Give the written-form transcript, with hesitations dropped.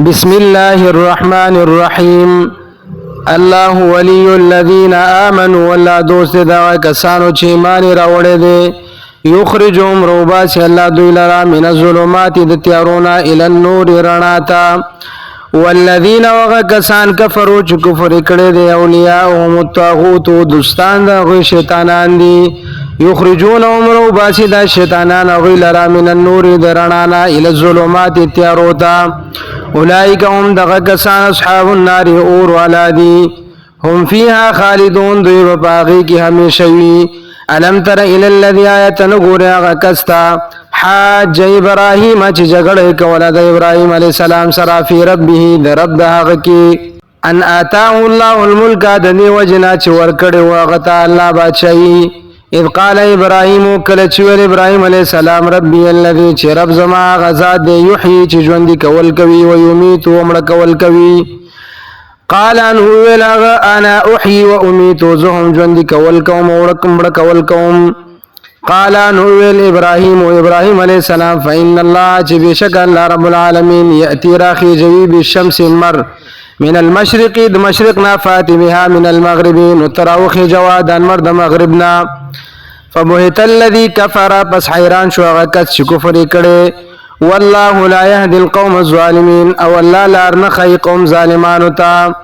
بسم الله الرحمن الرحیم. الله ولی الذین آمنوا، والله دوست دا کسانو چې ایمان راوړی دی. یخرجهم، روباسی الله دوی لرا، من الظلمات، د تیارونه، الی النور، رڼا ته. والذین، وغه کسان، کفرو، چې کفر کړي دي، اولیاءهم الطاغوت، دوستان د هغوی شیطانان دي. یخرجونهم، روباسی دا شیطانان هغوی لرا، من النور، د رڼا نه، الی الظلمات، تیارو ته. اولئک هم، دغه کسان، اصحاب النار، اور والا دي. هم فیها خالدون، دوی په پاغي کې همیشه وي. الم تر الی الذی، آیت نګوره هغه کس ته، حاج ابراهیم، چې جګړه کوله د ابراهیم علی السلام سره، فی ربه، د رب د هغه کې، ان آتاه الله الملک، د دې وجنا چې ورکړې و هغه ته الله بادشاہي. اذ قال ابراهيم، کله چې ویل ابراهيم عليه السلام، ربي الذي، چې رب زما غزا دی، یحيي، چې ژوند کول کوي، او یمیت، او مړ کول کوي. قال، ان هو ویل هغه، انا احيي و امیت، زه هم ژوند کول کوم او مړ کول کوم. قال، ان ویل ابراهيم، او ابراهيم عليه السلام، فإن الله، چې بشک الله رب العالمین، یأتی، راخی جوی، بالشمس، مر، من المشرق، د مشرق نه، فاتی بها من المغرب، نو تراوخی جوا د انور د مغرب نه. فبهت الذي كفر، پس حیران شو هغه کس چې کفر یې کړی. والله لا يهدي القوم الظالمين، او الله لار نه ښيي قوم ظالمانو ته.